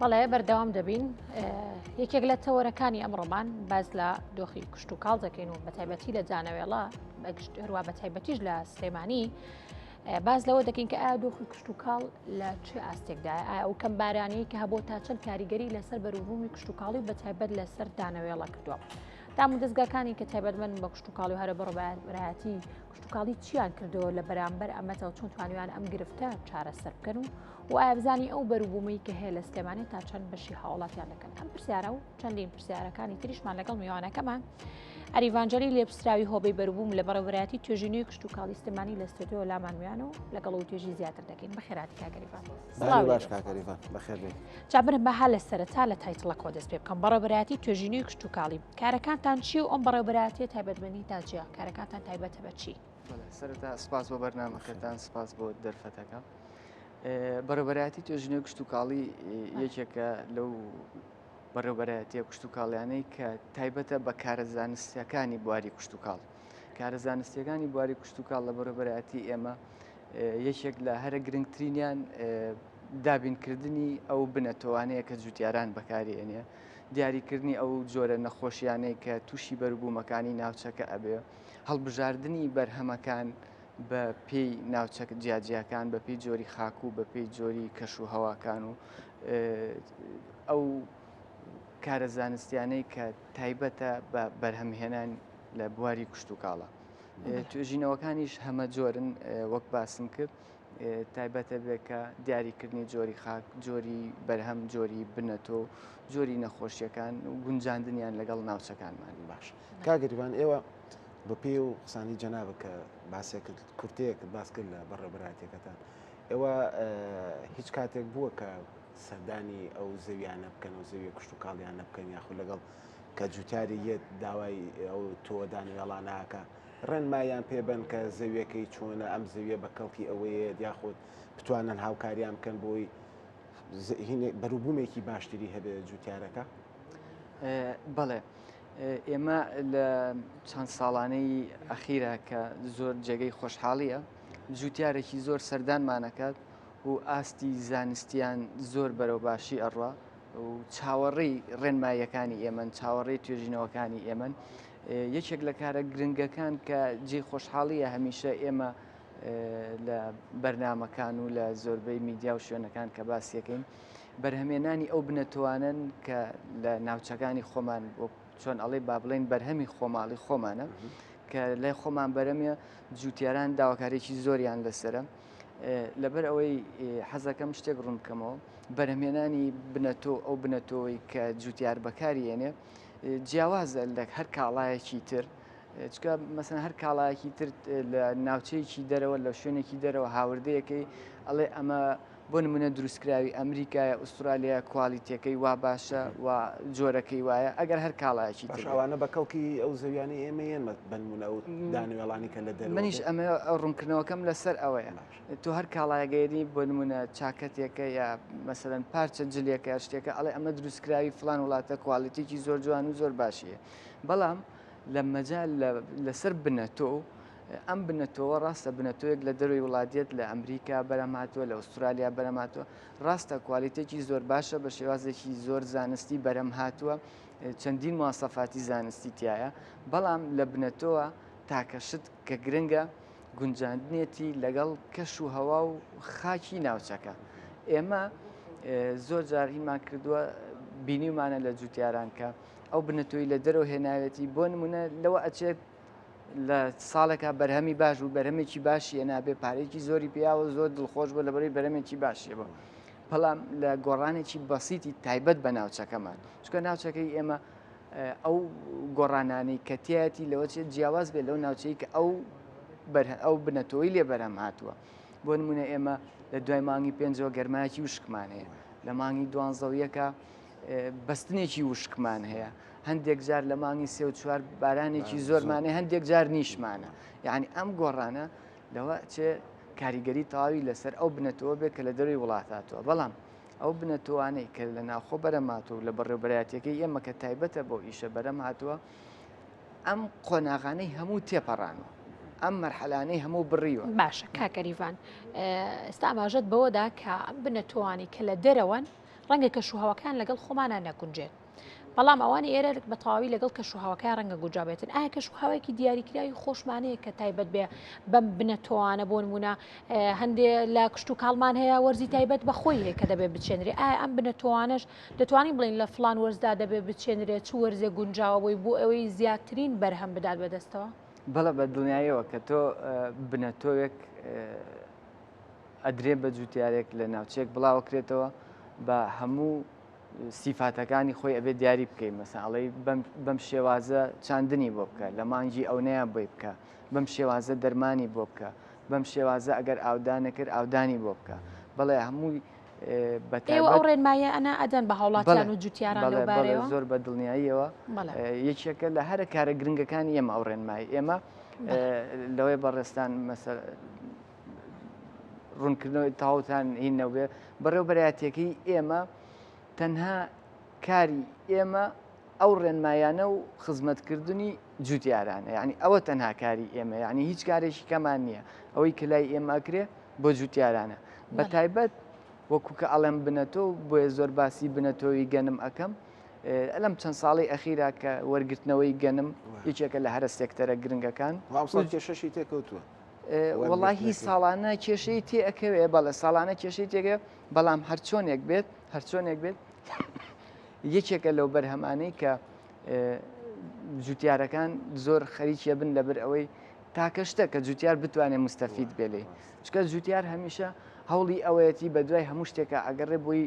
بەڵێ بەردەوام دەبین یەکێک لە تەوەرەکانی ئەمڕۆمان باس لە دۆخی کشتوکاڵ دەکەین و بەتایبەتی لە دانەوێڵە هەروە بە تایبەتیش لە سلێمانی باس لەوە دەکەین کە ئایا دۆخی کشتوکاڵ لە چ ئاستێکدا ئایا ئەو کەم بارانی کە هەبوو تا چەند کاریگەری لەسەر بەروبوومی کشتوکاڵی و بەتایبەت لەسەر دانەوێڵە کردووە. دام و دەستگاکانی کە تایبەتمەندن بە کشتوکاڵی و هەرە بەڕێوەبەرایەتی کشتوکاڵی چیان کردەوە لە بەرامبەر ئەمەتەوە چۆن توانیوان ئەم گرفتە چارەسەر بکەن و و ئایا بزانی ئەو بەروبوومەی کە هەیە لە سلێمانی تا چەند بەشی هاوڵاتیان دەکەن ئەم پرسیارە و چەندین پرسیارەکانی تریشمان لەگەڵ میوانەکەمان ئەریڤان جەلیل لێپرسراوی هۆبەی بەروبووم لە بەڕێوەبەرایەتی توێژینەوەی کشتوکاڵی سلێمانی لە ستۆدیۆ لامان میوان و لەگەڵ و توێژی زیاتر دەکەین بەخێراتی کاک ئەریڤان. سڵاو باش کاک ئەریڤان بەخێر بێی. جا برم بەها لە سەرەتا لە title ەکەوە دەست پێ بکەم بەڕێوەبەرایەتی توێژینەوەی کشتوکاڵی کارەکانتان چی و ئەم بەڕێوەبەرایەتیە تایبەتمەندیتان چییە کارەکانتان تایبەتە بە چی؟ سەرەتا سپاس بۆ بەرنامەکەتان سپاس بۆ دەرفەتەکە. بەڕێوەبەرایەتی توێژینەوەی کشتوکاڵی یەکێکە لەو بەڕێوەبەرایەتیە کشتوکاڵیانەی کە تایبەتە بە کارە زانستیەکانی بواری کشتوکاڵ. کارە زانستیەکانی بواری کشتوکاڵ لە بەڕێوەبەرایەتی ئێمە یەکێک لە هەرە گرنگترینیان دابینکردنی ئەو بنەتۆوانەیە کە جوتیاران بەکارێنێ دیاریکردنی ئەو جۆرە نەخۆشیانەی کە تووشی بەروبوومەکانی ناوچەکە ئەبێ هەڵبژاردننی بەرهەمەکان بە پێی ناوچە جیاجیاکان بە پێی جۆری خاک و بە پێی جۆری کەش و هەواکان و ئەو کارە زانستیانەی کە تایبەتە بە بەرهەمهێنان لە بواری کشتتوکاڵە. توێژینەوەکانیش هەمە جۆرن وەک باسم کرد تایبەتە بێ کە دیاریکردنی جۆری خاک جۆری بەرهەم جۆری بنەتۆ جۆری نەخۆشیەکان و گونجاندنیان لەگەڵ ناوچەکانمان باش کاگریوان ئێوە بە پێی و قسانی جەنابە کە باسێکرد کورتەیەکت باس کرد لە بەڕێوەبەرایەتیەکەتان ئێوە هیچ کاتێک بووە کە سەردانی ئەو زەویانە بکەن و زەویە کشتوکاڵیانە بکەن یاخود لەگەڵ کە جوتیاری یەت داوای ئەو تۆوە دانەوێڵانەکە ڕێنمایان پێ بن کە زەویەکەی چۆنە ئەم زەویە بە کەڵکی ئەوەیە یاخود بتوانن هاوکاریان بکەن بۆی بەروبوومێکی باشتری هەبێت جوتیارەکە؟ بەڵێ ئێمە لە چەند ساڵانەی ئەخیرا کە زۆر جێگەی خۆشحاڵیە جوتیارێکی زۆر سەردانمانەکات و ئاستی زانستیان زۆر بەرەو باشی ئەڕوا و چاوەڕێی ڕێنماییەکانی ئێمەن چاوەڕێی توێژینەوەکانی ئێمەن یەکێک لە کارە گرنگەکان کە جێ خۆشحاڵیە هەمیشە ئێمە لە بەرنمەکان و لە زۆربەی میدیا و شوێنەکان کە باسیەکەین بەرهەمێنانی ئەو بنەتوانن کە لە ناوچەکانی خۆمان بۆ چۆن ئەڵێ با بڵێن بەرهەمی خۆماڵی خۆمانە کە لای خۆمان بەرەمە جوتیاران داواکارێکی زۆریان لەسرە لەبەر ئەوەی حەزەکەم شتێک ڕوون بکەمەوە بەرهەمێنانی بنەتۆ ئەو بنەتۆی کە جوتیار بەکاریێنێ جیاوازە لە هەر کاڵایەکی تر چکە مەسەن هەر کاڵایەکی تر لە ناوچەیەکی دەرەوە لە شوێنێکی دەرەوە هاوردەیەکەی ئەڵێ ئەمە بۆ نمونە دروستکراوی ئەمریکایە ئوسترالیا کوالیتیەکەی وا باشە و جۆرەکەی وایە ئەگەر هەر کاڵایەکی تر ئەوانە بە کەڵکی ئەو زەویانەی ئێمە یەن بە نمونە ئەو دانەوێڵانی کە لە دەرەوە منیش ئەمە ڕوونکردنەوەکەم لەسەر ئەوەیە تۆ هەر کاڵایەگەیەنی بۆ نمونە چاکەتێکە یا مەسەلەن پارچە جلێکە یا شتێکە ئەڵێ ئەمە دروستکراوی فلان وڵاتە کوالیتێکی زۆر جوان و زۆر باشیە بەڵام لە مەجال لەسەر بنەتۆ ئەم بنەتۆوە ڕاستە بنەتۆیەک لە دەروی وڵاتیت لە ئەمریکا بەرەماتوە لە ئوسترالیا بەرەماتوە ڕاستە کوالیتێکی زۆر باشە بە شێوازێکی زۆر زانستی بەرەم هاتووە چەندین مواسەفاتی زانستی تایە بەڵام لە بنەتۆوە تاکە شت کە گرنگە گونجاندنێتی لەگەڵ کەش و هەوا و خاکی ناوچەکە ئێمە زۆر جار هیمان کردووە بینیمانە لە جوتیاران کە ئەو بنەتۆی لە دەرەوە هێناوێتی بۆ نمونە لەوە ئەچێت لە ساڵێکا بەرهەمی باش بوو بەرهەمێکی باشی هێنابێ پارێکی زۆری پیاوە زۆر دڵخۆش بوو لەبەرەی بەرهەمێکی باشی بوو بەڵام لە گۆڕانێکی بەسیتی تایبەت بە ناوچەکەمان چکە ناوچەکەی ئێمە ئەو گۆڕانانەی کە تایەتی لەوە چێت جیاواز بێت لەو ناوچەی کە ئەو ئەو بنەتەوەی لێ بەرهەم هاتووە بۆ نمونە ئێمە لە دوای مانگی پێنجەوە گەرمایەکی وشکمان هەیە لە مانگی دوانزە و یەکە بەستنێکی وشکمان هەیە هەندێک جار لە مانگی سێ و چوار بارانێکی زۆرمانێ هەندێک جار نیشمانە یعنی ئەم گۆڕانە لەوە چێ کاریگەری تەواوی لەسەر ئەو بنەتەوە بێت کە لە دەروی وڵاتاتەوە بەڵام ئەو بنەتۆوانەی کە لە ناوخۆ بەرەماتەوە لە بەڕێوبەراتەکەی ئێمە کە تایبەتە بۆ ئیشە بەرەم هاتووە ئەم قۆناغانەی هەموو تێپەڕانوە ئەم مەرحەلانەی هەموو بڕیوە. باشە کاک ئەریڤان ئێستا ئاماژەت بەوەدا کە ئەم بنەتۆوانەی کە لە دەرەوەن. ڕەنگە کەشوهەواکەیان لەگەڵ خۆمانە نەگونجێت. بەڵام ئەوانی ئێرە بە تەواوی لەگەڵ کەشوهەواکەیان ڕەنگە گونجاو بێتن. ئایا کەشوهەوایەکی دیاریکراوی خۆشمان هەیە کە تایبەت بێ بەم بنەتۆوانە بۆ نمونە هەندێ لە کشتوکاڵمان هەیە وەرزی تایبەت بە خۆی هەیە کە دەبێت بچێنرێ ئایا ئەم بنەتۆوانەش دەتوانین بڵێین لە فڵان وەرزدا دەبێت بچێنرێ چ وەرزێک گونجاوە بۆی بۆ ئەوەی زیاترین بەرهەم بدات بەدەستەوە؟ بەڵێ بە دڵنیاییەوە کە تۆ بنەتۆوێک ئەدرێ بە جوتیارێک لە ناوچەیەک بڵاوەکرێتەوە بە هەموو سیفاتەکانی خۆی ئەبێ دیاری بکەی مەسەن ئەڵێی بەم شێوازە چاندنی بۆ بکە لە مانگی ئەونەیان بۆی بکە بەم شێوازە دەرمانی بۆ بکە بەم شێوازە ئەگەر ئاودانەکرد ئاودانی بۆ بکە بەڵێ هەمووی ئێوە ئەو ڕێنمایە ئەنا ئەدەن بە هاوڵاتیان و جوتیاران لەو بارەیەوە؟ زۆر بە دڵنیاییەوە یەکێکە لە هەرە کارە گرنگەکانی ئێمە ئەو ڕێنمایی ئێمە لەوەی بەڕێستان مەسەر ڕوونکردنەوەی تەواوتان هین نەبێ بەڕێوبەرایەتیەکەی ئێمە تەنها کاری ئێمە ئەو ڕێنمایانە و خزمەتکردنی جوتیارانە یعنی ئەوە تەنها کاری ئێمە یعنی هیچ کارێکی کەمان نییە ئەوەی کە لای ئێمە ئەکرێ بۆ جوتیارانە بە تایبەت وەکو کە ئەڵێم بنەتۆ بۆیە زۆر باسی بنەتۆوی گەنم ئەەکەم لەم چەند ساڵی ئەخیرا کە وەرگرتنەوەی گەنم یەکێکە لە هەرە سێکتەرە گرنگەکان کێشەشی تێکەوتووە وەڵاهی ساڵانە کێشەی تێ ئەکەوێ بەڵێ ساڵانە کێشەی تێگە بەڵام هەرچۆنێک بێت هەرچۆنێک بێت یەکێکە لەو بەرهەمانەی کە جوتیارەکان زۆر خەریکیە بن لەبەر ئەوەی تاکە شتە کە جوتیار بتوانێت مستەفید بێ لێی چکە جوتیار هەمیشە هەوڵی ئەوەیەتی بە دوای هەموو شتێکە ئەگەڕێ بۆی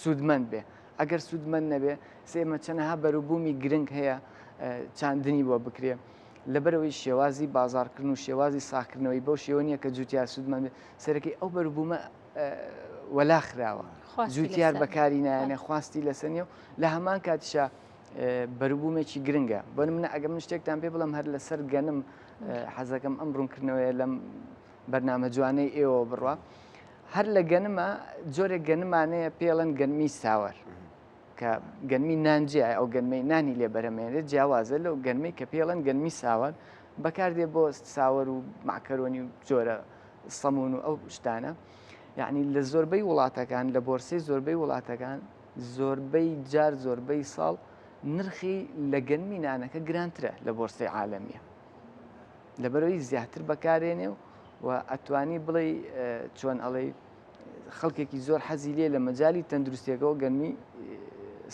سوودمەند بێ ئەگەر سوودمەند نەبێ سێمە چەنەها بەروبوومی گرنگ هەیە چاندنی بۆ بکرێ. لەبەرئەوەی شێوازی بازاڕکردن و شێوازی ساغکردنەوەی بەو شێوە نییە کە جوتیار سوودمەند بێت، سەرەکەی ئەو بەروبوومە وەلا خراوە، جوتیار بەکاری نایەنێ، خواستی لەسەر نییە و لە هەمان کاتیشا بەروبوومێکی گرنگە. بۆ نمونە ئەگەر من شتێکتان پێ بڵێم هەر لەسەر گەنم حەزەکەم ئەم ڕوونکردنەوەیە لەم بەرنامە جوانەی ئێوە بڕوا. هەر لە گەنمە جۆرێک گەنمانەیە پێڵەن گەنمی ساوەر. کە گەنمی نان جیایە ئەو گەنمەی نانی لێ بەرهەمێنرێت جیاوازە لەو گەنمەی کە پێڵەن گەنمی ساوەر بەکاردێ بۆ ساوەر و مەعکەرۆنی و جۆرە سەمون و ئەو شتانە یعنی لە زۆربەی وڵاتەکان لە بۆرسەی زۆربەی وڵاتەکان زۆربەی جار زۆربەی ساڵ نرخی لە گەنمی نانەکە گرانترە لە بۆرسەی عالەمیە لەبەرەوەی زیاتر بەکارێنێ و و ئەتوانی بڵێ چۆن ئەڵێ خەڵکێکی زۆر حەزی لێ لە مەجای تەندروستیەکەەوە گەنمی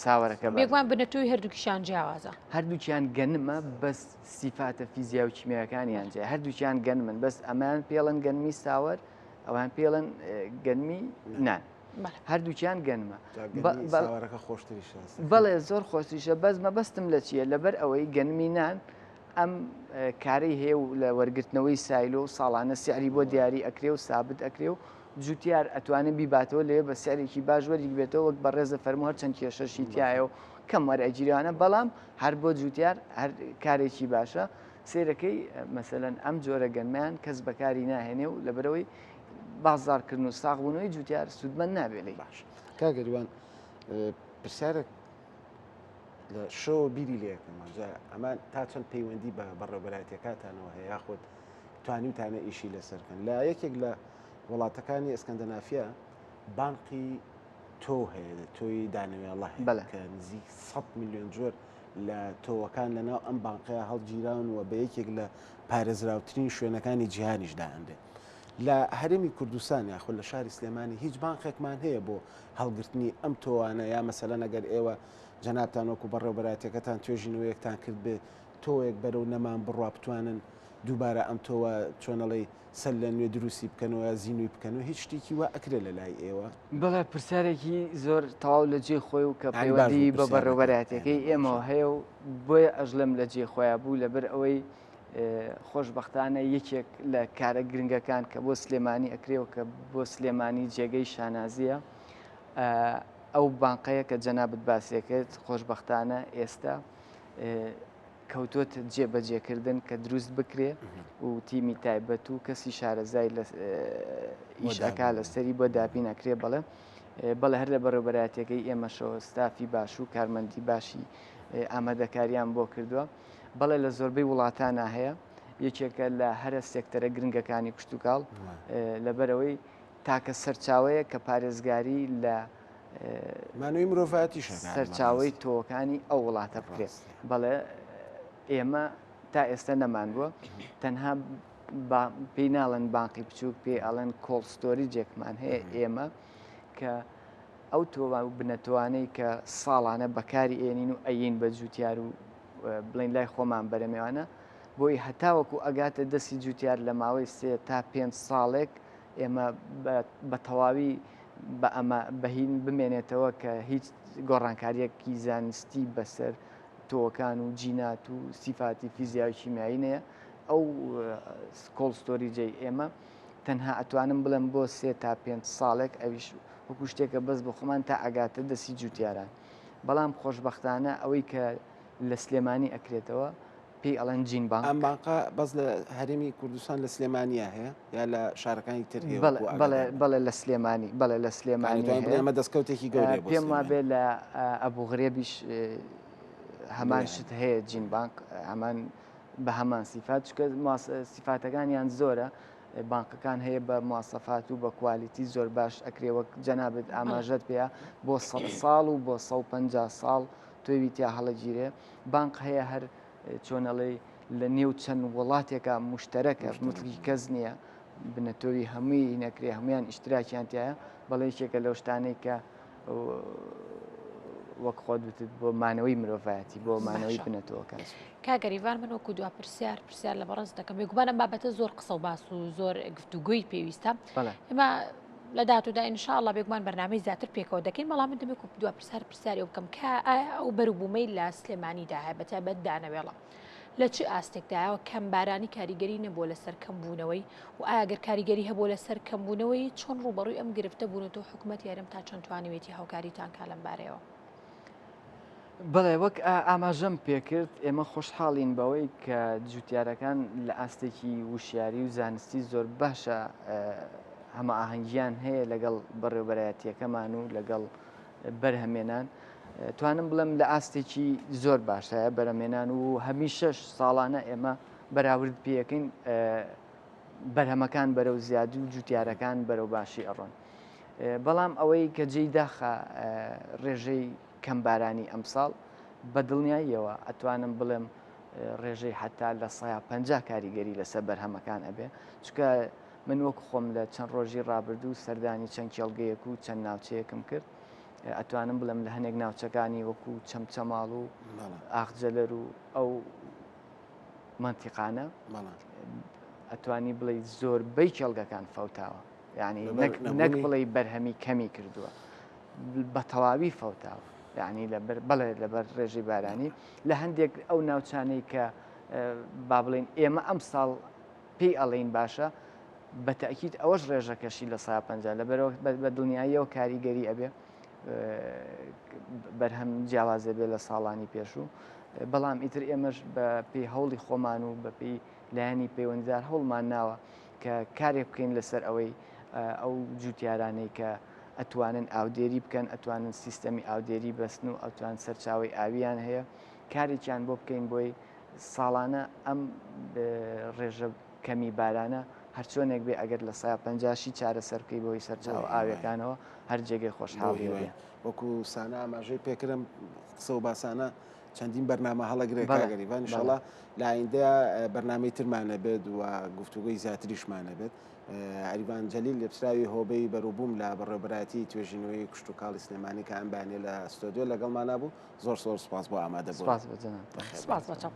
ساوەرەکە بێگومان بنەتۆی هەردووکیشان جیاوازە. هەردووکیان گەنمە بەس سیفاتە فیزیا و کیمیاکانیان جیا هەردووکیان گەنمن بەس ئەمان پێڵن گەنمی ساوەر ئەوان پێڵن گەنمی نان هەردووکیان گەنمە ساوەرەکە خۆشتریشە بەڵێ زۆر خۆشتریشە بەس مەبەستم لە چییە لەبەر ئەوەی گەنمی نان ئەم کارەی هەیە و لە وەرگرتنەوەی سایلۆ و ساڵانە سعری بۆ دیاری ئەکرێ و سابت ئەکرێ و جوتیار ئەتوانێ بیباتەوە لەوێ بە سعرێکی باش وەریگرێتەوە وەک بەڕێزە فەرموو هەرچەند کێشەشی تایە و کەم وەرئەگیرێوانە بەڵام هەر بۆ جوتیار هەر کارێکی باشە سەیرەکەی مەسەلەن ئەم جۆرە گەنمەیان کەس بەکاری ناهێنێ و لەبەرەوەی بازاڕکردن و ساغبوونەوەی جوتیار سوودمەند نابێ لێی. باش کاک گەریوان پرسیارێک لە شەوە بیری لێ ئەکەمەوە جا ئەمە تا چەند پەیوەندی بە بەڕێوەبەرایەتیەکاتانەوە هەیە یاخود توانیوتانە ئیشی لەسەر بکەن لە یەکێک لە وڵاتەکانی ئەسکەندەنافیا بانقی تۆ هەیە تۆی دانەوێڵە هەیە کە نزیک 100 میلیۆن جۆر لە تۆوەکان لەناو ئەم بانقەیە هەڵگیراون و بە یەکێک لە پارێزراوترین شوێنەکانی جیهانیش دائەنرێت. لە هەرێمی کوردستان یاخود لە شاری سلێمانی هیچ بانقێکمان هەیە بۆ هەڵگرتنی ئەم تۆوانە یا مەسەلەن ئەگەر ئێوە جەنابتان وەکو بەڕێوبەرایەتیەکەتان توێژینەوەیەکتان کرد بێ تۆوێک بەرەو نەمان بڕوا بتوانن دووبارە ئەم تۆوە چۆنەڵی سەر لە نوێ دروستی بکەنەوە یا زینوی بکەنەوە هیچ شتێکی وا ئەکرێ لە لای ئێوە؟ بەڵێ پرسیارێکی زۆر تەواو لە جێی خۆی و کە پەیوەندی بە بەڕێوبەرایەتیەکەی ئێمەوە هەیە و بۆیە ئەژڵێم لە جێی خۆیان بوو لەبەر ئەوەی خۆشبەختانە یەکێک لە کارە گرنگەکان کە بۆ سلێمانی ئەکرێ و کە بۆ سلێمانی جێگەی شانازیە ئەو بانقەیە کە جەنابت باسێ کرد خۆشبەختانە ئێستا کەوتۆت جێبەجێکردن کە دروست بکرێ و تیمی تایبەت و کەسی شارەزای لە ئیشەکە لەسەری بۆ دابین ئەکرێ بەڵێ بەڵێ هەر لە بەڕێوبەراتەکەی ئێمەشەوە ستافی باش و کارمەندی باشی ئامادەکاریان بۆ کردووە بەڵێ لە زۆربەی وڵاتانا هەیە یەکێکە لە هەرە سێکتەرە گرنگەکانی کشتتوکاڵ لەبەرەوەی تاکە سەرچاوەیە کە پارێزگاری لە مانەوەی مرۆڤایەتیش سەرچاوەی تۆوەکانی ئەو وڵاتە بکرێت. بەڵێ ئێمە تا ئێستا نەمان بووە تەنها پێی ناڵێن بانقی بچووک پێی ئەڵێن cold storage ێکمان هەیە ئێمە کە ئەو تۆوە و بنەتۆوانەی کە ساڵانە بەکاری ئێنین و ئەین بە جوتیار و بڵین لای خۆمان بەرەمێوانە بۆی هەتاوەکو ئەگاتە دەستی جوتیار لە ماوەی سێ تا پێ ساڵێک ئێمە بە تەواوی بە ئەمە بەهین بمێنێتەوە کە هیچ گۆڕانکاریەکی زانستی بەسەر تۆوەکان و جینات و سیفاتی فیزیا و کیمیایی نەیە ئەو cold storage ەی ئێمە تەنها ئەتوانم بڵێم بۆ سێ تا پێنج ساڵێک ئەویش وەکو شتێکە بەس بۆ خۆمان تا ئەگاتە دەستی جوتیاران بەڵام خۆشبەختانە ئەوەی کە لە سلێمانی ئەکرێتەوە پێی ئەڵێن gene bank. ئەم بانقە بەس لە هەرێمی کوردستان لە سلێمانیا هەیە یا لە شارەکانی تر هەیە؟ بەڵێ بەڵێ بەڵێ لە سلێمانی بەڵێ لە سلێمانی هەیە. ئەمە دەستکەوتێکی گەورەیە بۆ پێم وابێ لە ئەبوغرێبیش هەمان شت هەیە gene bank هەمان بە هەمان سیفات چونکە سیفاتەکانیان زۆرە بانقەکان هەیە بە مواسەفات و بە quality زۆر باش ئەکرێ وەک جەنابت ئاماژەت پێیە بۆ 100 ساڵ و بۆ 150 ساڵ تۆوی تیا هەڵەگیرێ بانق هەیە هەر چۆنەڵێی لە نێو چەند وڵاتێکا مشتەرەکە ملکی کەس نییە بنەتۆوی هەمووی نەکرێ هەمویان ئیشتراکیان تایە بەڵێ یەکێکە لەو شتانەی کە وەک خۆت وتت بۆ مانەوەی مرۆڤایەتی بۆ مانەوەی بنەتەوەکە. کاک گەریڤان من وەکو دوا پرسیار پرسیار لە بەڕێز دەکەم بێگومان ئەم بابەتە زۆر قسە و باس و زۆر گفتوگۆی پێویستە ئێمە لە داهاتوودا ئینشاءاللە بێگومان بەرنامەی زیاتر پێکەوە دەکەین بەڵام من دەمێک و دوا پرسیار پرسیاری ئەو بکەم کە ئایا ئەو بەروبوومەی لە سلێمانیدا هەیە بەتایبەت دانەوێڵە لە چ ئاستێکدایە و کەمبارانی کاریگەری نەبووە لەسەر کەمبوونەوەی و ئایا گەر کاریگەری هەبووە لەسەر کەمبوونەوەی چۆن ڕووبەڕووی ئەم گرفتە بوونەتەوە حکوومەتی هەرێم تا چەند توانیوێتی هاوکاریتان کا لەم بارەیەوە؟ بەڵێ وەک ئاماژەم پێکرد ئێمە خۆشحاڵین بەوەی کە جوتیارەکان لە ئاستێکی وشیاری و زانستی زۆر باشە هەمەئاهەنگیان هەیە لەگەڵ بەڕێوبەرایەتیەکەمان و لەگەڵ بەرهەمێنان توانم بڵێم لە ئاستێکی زۆر باشایە بەرەمێنان و هەمیشەش ساڵانە ئێمە بەراورد پێەکەین بەرهەمەکان بەرەو زیاد و جوتیارەکان بەرەو باشی ئەڕۆن. بەڵام ئەوەی کە جێی داخە ڕێژەی کەمبارانی ئەمساڵ بە دڵنیاییەوە ئەتوانم بڵێم ڕێژەی حتا لە سەیا 50 کاریگەری لەسەر بەرهەمەکان ئەبێ چونکە من وەک خۆم لە چەند ڕۆژی ڕابردوو سەردانی چەند کێڵگەیەک و چەند ناوچەیەکم کرد ئەتوانم بڵێم لە هەنێک ناوچەکانی وەکو چەمچەماڵ و ئاخجەلەر و ئەو مەنتیقانە ئەتوانی بڵێ زۆربەی کێڵگەکان فەوتاوە یعنی نەک بڵێ بەرهەمی کەمی کردووە بە تەواوی فەوتاوە یعنی لەبەر بەڵێ لەبەر ڕێژەی بارانی لە هەندێک ئەو ناوچانەی کە با بڵێن ئێمە ئەم ساڵ پێی ئەڵین باشە بە تاکیت ئەوەش ڕێژەکەشی لە سا پ لەبەرەوە بە دڵنیاییەوە کاریگەری ئەبێ بەرهەم جیاوازە بێ لە ساڵانی پێشوو بەڵام ئیتر ئێمەش بە پێی هەوڵی خۆمان و بەپی لایەنی پەیوەندیدار هەوڵمان ناوە کە کارێک بکەین لەسەر ئەوەی ئەو جوتیارانەی کە ئەتوانن ئاودێری بکەن ئەتوانن سیستەمی ئاودێری بەستن و ئەتوان سەرچاوی ئاویان هەیە کارێکیان بۆ بکەین بۆی ساڵانە ئەم ڕێژە کەمی بارانە هەرچۆنێک بێ ئەگەر لە سا پەنجاشی چارەسەر بکەی بۆی سەرچاوە ئاویەکانەوە هەر جێگەی خۆشحاڵی بێ. وەکو سانا ئاماژەی پێکرم قسە و باسانە چەندین بەرنامە هەڵەگرێ کاک گەریڤان ئینشاڵڵا لە ئایندەیا بەرنامەی ترمان ئەبێت و گفتوگۆی زیاتریشمان ئەبێت. ئەریڤان جەلیل لێپسراوی هۆبەی بەروبووم لە بەڕێوەبەرایەتی توێژینەوەی کشتوکاڵی سلێمانی کە ئەم بەیانیە لە ستۆدیۆ لەگەڵمانا بوو زۆر زۆر سوپاس بۆ ئامادەبوون. سپاس بۆ جەنابتان. سپاس بۆ تۆ.